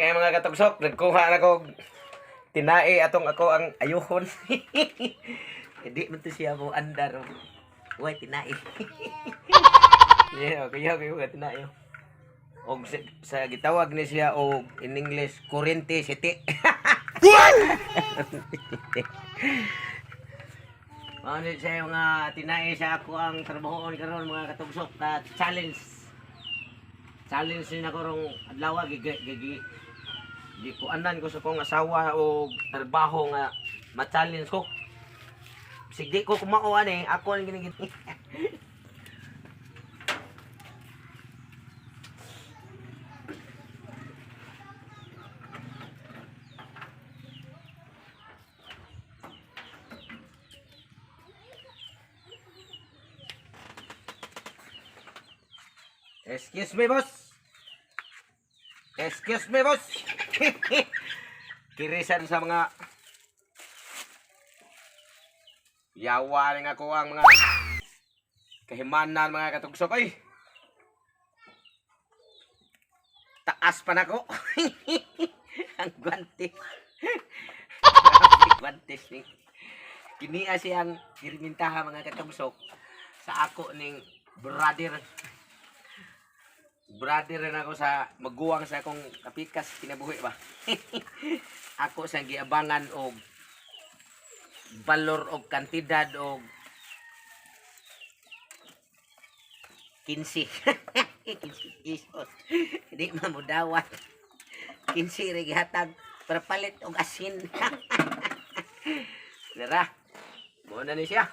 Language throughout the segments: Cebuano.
Kay mga katugsok, nagkuha na ko tinae atong ako ang ayuhon. Hindi man to siya mo andar. Oh. Way tinae. Yeah, okay, okay, tinae. Og sa gitawag ni siya og in English kurente city. Mao ni siya yung mga tinae sa ako ang trabahoon karon, mga katugsok, ta challenge. Challenge ni nako rong adlaw, gi gi gi gikuanan ko sa kong asawa o trabaho nga ma-challenge ko. Sige ko kumao ani, ako ang ginigit. Excuse me, boss. Excuse me, boss. Kirisan sa mga yawa rin ako ang mga kahimanan, mga katugsok. Ay! Taas pa nako. Ang guante. Grabe, guantes ni. Kinia siyang kirmintaha, mga katugsok, sa ako ning brother. Brother rin ako sa maguwang sa akong kapikas kinabuhi ba. Ako sa giabangan og balor og kantidad og 15. 15 pesos. Hindi mamudawat. 15 rin gihatag para palit og asin. Dara. Mao na ni siya.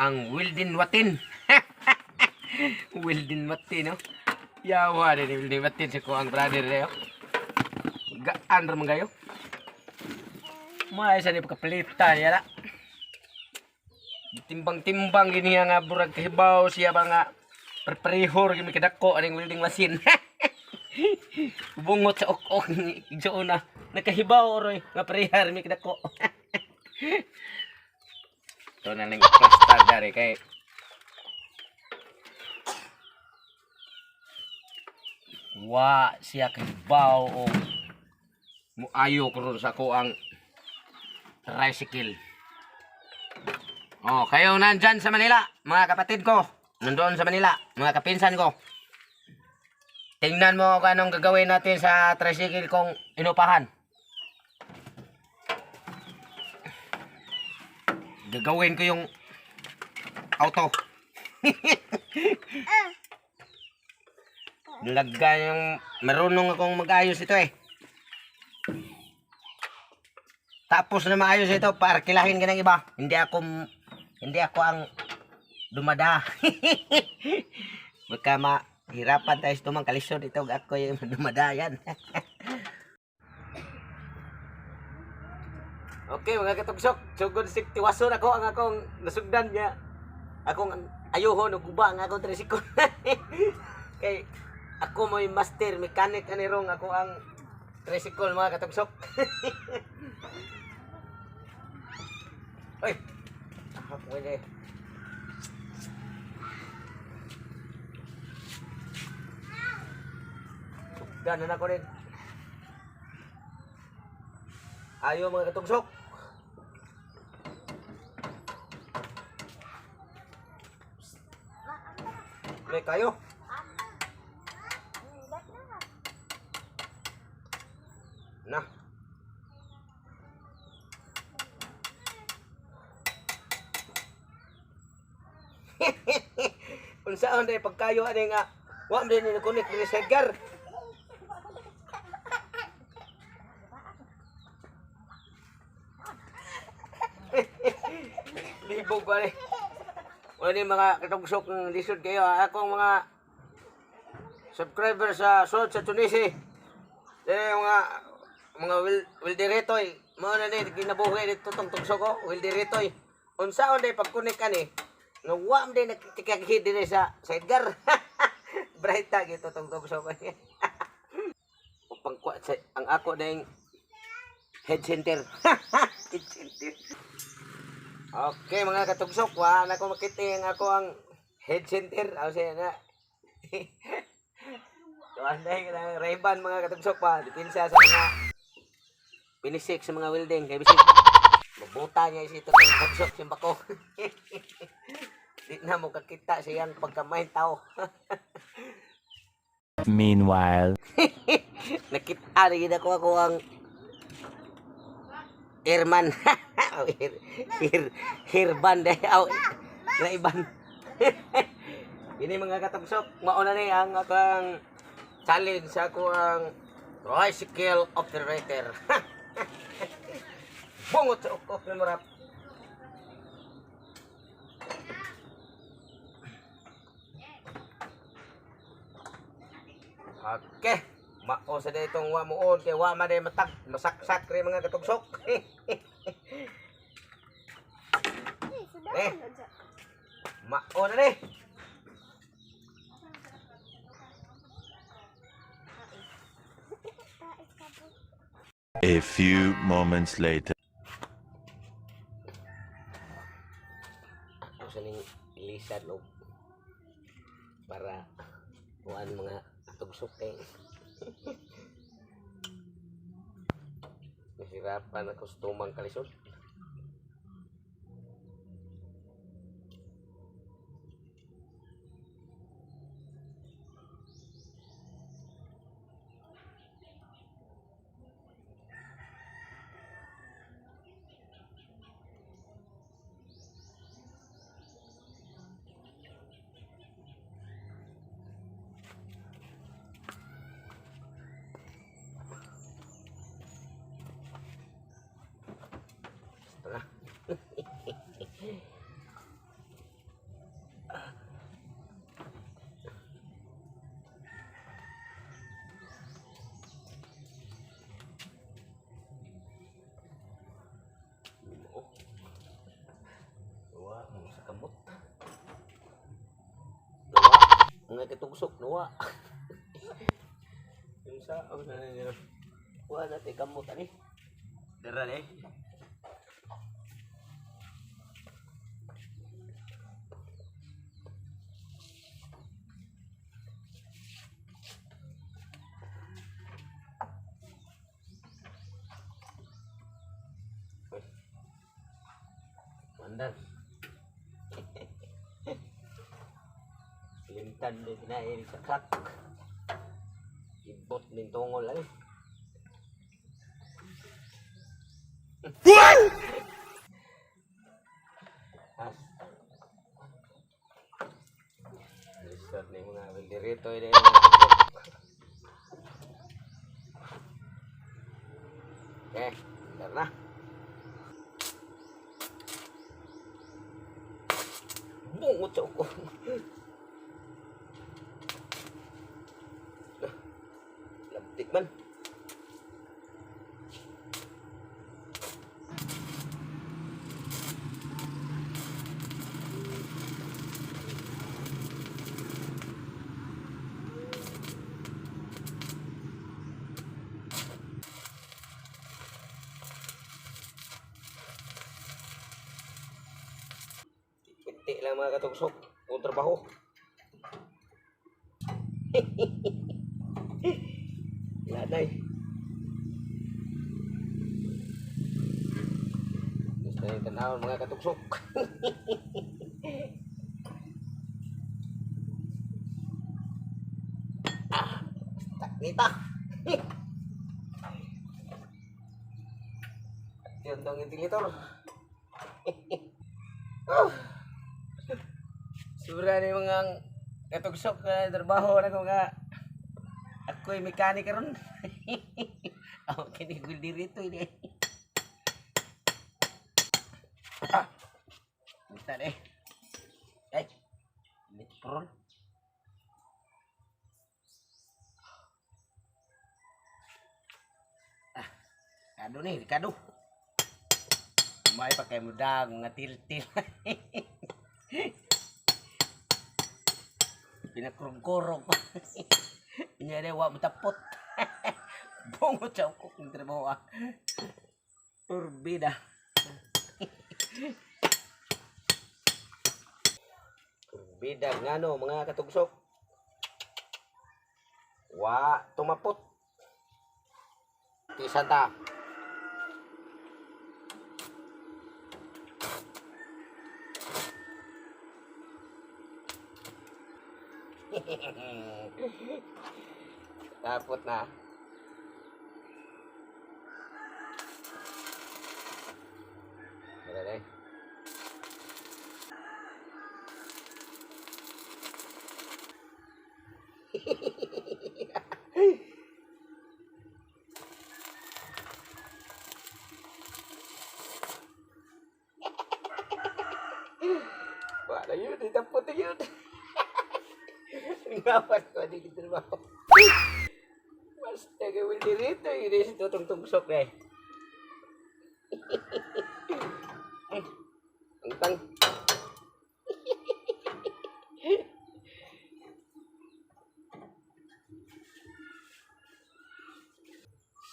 Ang Wildin Watin. Wildin Watin, no? Yawa din ni Wildin Watin sa kuang brother eh, oh. Gaan ra man kayo. May sa ni pagkapalitan yala. Timbang-timbang gini nga burag kahibaw siya ba nga preparehor gimi kadako aning welding machine. Bungot sa ok-ok igsuon na nakahibaw oroy nga parehar mi kadako. Ito na lang plaster dari kay wa siya kahibaw o muayo karon sa ako ang tricycle. Oh, kayo nandyan sa Manila, mga kapatid ko. Nandoon sa Manila, mga kapinsan ko. Tingnan mo kung anong gagawin natin sa tricycle kong inupahan. Gagawin ko yung auto. Lagay yung marunong akong mag-ayos ito eh. Tapos na maayos ito, parkilahin ka ng iba. Hindi ako ang dumada. Baka mahirapan tayo sa tumang kalisod ito. Ako yung dumada yan. Okay, mga katugsok. Sugod sig tiwason ako ang akong nasugdan niya. Akong ayuhon ug guba ang akong tricycle. Kay ako mo'y master mechanic ani rong ako ang tricycle, mga katugsok. Oy. Ah, pwede. Sugdan na ko rin. Ayo, mga katugsok. May kayo. Na. Unsaon day pagkayo ani nga wa man ni connect diri sa Edgar. Libog ba ni? Wala ni mga katugsok ng lisod kayo. Ah. Akong mga subscriber sa Sod sa Tunisi. Dili mga wilderetoy. Mao na ni ginabuhi dito tong tugsok ko, wilderetoy. Unsaon day pagkunik ani? Nga wa man day nagtikaghi dinhi sa Edgar. Bright ta gito tong tugsok ko. Pangkuha sa ang ako ding head center. Head center. Okay, mga katugsok, wa na ko makita ang ako ang head center. Aw siya na. Anday ka Ray-Ban, mga katugsok pa. Dipinsa sa mga pinisik sa mga welding. Kay bisig mabuta niya isi ito katugsok simbako. Di na mo kakita siyang pagkamay tao. Meanwhile. Nakita na gid ako ako ang airman. Aw, hirban dai aw Ray-Ban. Ini mga katugsok, mauna ni ang akong challenge sa ako ang tricycle operator. Bungot sa ukok ni Murap. Okay. Mao sa ditong wa muon kay wa man day matag masaksak rin mga katugsok. Eh. Mao na ni. A few moments later. Ako sa ning ilisan og para kuan mga katugsok kay nahirapan ako sa tumang kalisod. Ito na. Oh. Nuwa, mo sa kamot. Nuwa, mga katugsok, nuwa. Yung sa, oh, na, na, na. Wa na, kamot, ani. Dara, eh. Mandan. Lintan din kinain sa crack. Ibot din tungol ay. As. Lisod ni mga wildirito ini. Okay, tara na. Bungot sa uko. Lamtik man. Pinti lang mga katugsok. Kung trabaho. Wala na eh. Gusto na yung tanawon mga katugsok. Ah, nita. Yun tong ventilator. Oh. Sobra na yung mga katugsok na trabaho na ko nga. Ako'y mekanik ron. Ako kinigul dito ini. Ah. Basta eh. Ay. Metrol. Ah. Kado ni, kado. May pa kay mudag mga til-til. Pinakurog-kurog pa. Inya na wa matapot. Bungot sa ukok ng trabaho ah. Turbida. Turbida ngano mga katugsok. Wa tumapot. Tisan ta. Tapot na. Wala na. Wala yun, itapot na yun. Ngapat ko, di kita trabaho. Basta gawin dito, yun yung tutong tungsok na eh. Ang tang.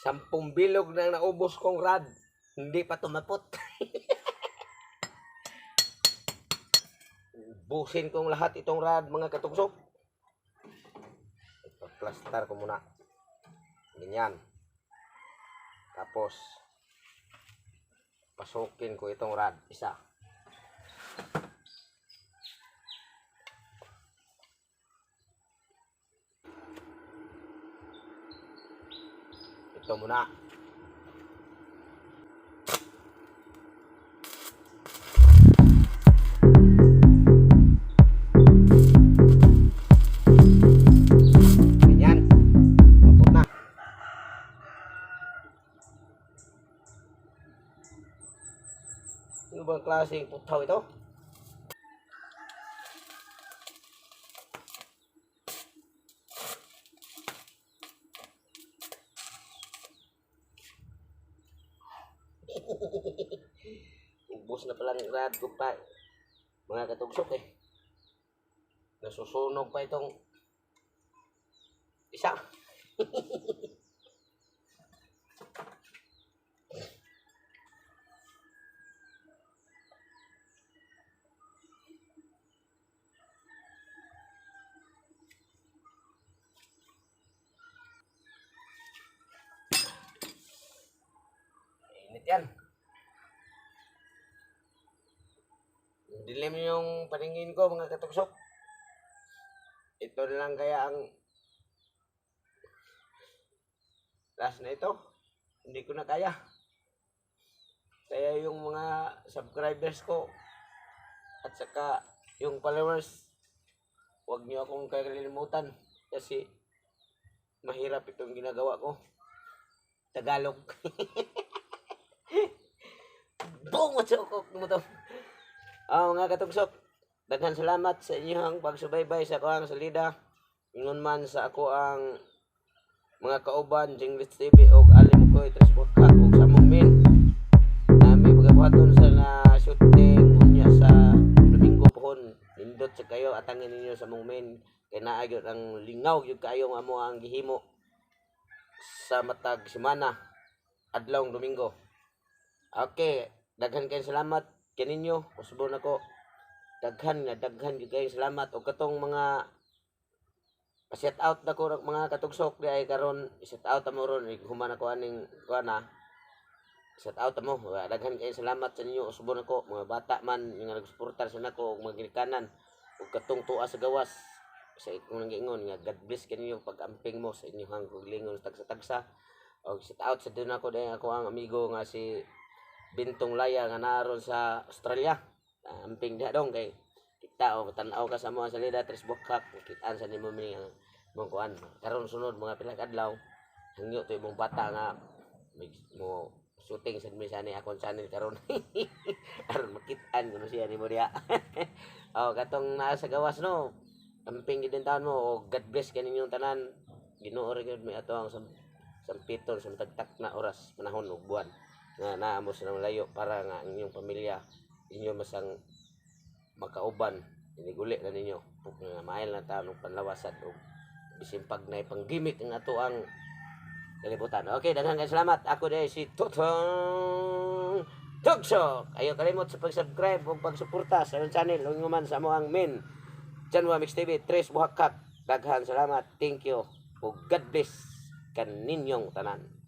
10 bilog na naubos kong rad. Hindi pa tumapot. Ubusin kong lahat itong rad, mga katugsok. Ipaplastar ko muna. Ganyan. Tapos, pasukin ko itong rad. Isa. Ito muna. Ganyan. Mapot na. Ano bang klaseng putaw ito? Ubos na pala ng rad ko pa. Mga katugsok eh. Nasusunog pa itong isa. Init yan. Dilim yung paningin ko, mga katugsok. Ito na lang kaya ang last na ito. Hindi ko na kaya. Kaya yung mga subscribers ko at saka yung followers, huwag niyo akong kakalimutan kasi mahirap itong ginagawa ko. Tagalog. Boom! Matsukok mo to. Ah, mga katugsok, daghan salamat sa inyong pagsubaybay sa akoang salida. Ingon man sa ako ang mga kauban, Jingles TV og Ali Mukoy, Tres Bukak og sa among min. Nami pagabuhaton sa na shooting unya sa Domingo pohon. Nindot sa kayo atangin ninyo sa among min kay naa gyud ang lingaw gyud kayo nga amo ang gihimo sa matag semana adlawng Domingo. Okay, daghan kayong salamat kaninyo. Usbon ako. Daghan nga daghan gyud kayong salamat og katong mga shout out na ko ng mga katugsok di ay karon, shout out mo ron human ako aning kuan na shout out mo. Daghan kayong salamat sa ninyo. Usbon ako mga bata man nga nagsuportar sa nako ug mga ginikanan ug katong tuwa sa gawas sa ikong nanggiingon nga God bless kaninyo pag-amping mo sa inyong kaugalingon tagsa-tagsa. Og shout out sa dun ako dahil ako ang amigo nga si Bintong Laya nga naron sa Australia. Amping diha dong kay kita o tan-aw ka sa mga salida Tres Bukak, kitaan sa nimo mi ang mong kuan karon sunod mga pila ka adlaw. Hangyo to imong bata nga may mo shooting sa mi sa ni akong channel karon aron makitaan kuno siya nimo diha. Oh, katong naa sa gawas no, amping gid taon mo o God bless kaninyong tanan. Ginoo ra gyud may ato ang sampiton sa matagtak na oras, panahon ug buwan nga naa mo sa layo para nga ang inyong pamilya inyo masang makauban iniguli na ninyo nga maayol na taon og panlawasad og bisin pag na panggimik ang ato ang kalibutan. Okay, daghang kay salamat. Ako dahil si Tutong Tugsok. Ayaw kalimot sa pag-subscribe ug pagsuporta sa among channel ug man sa among main Janwa Mix TV Tres Buhakak. Daghan salamat. Thank you. Ug God bless kaninyong tanan.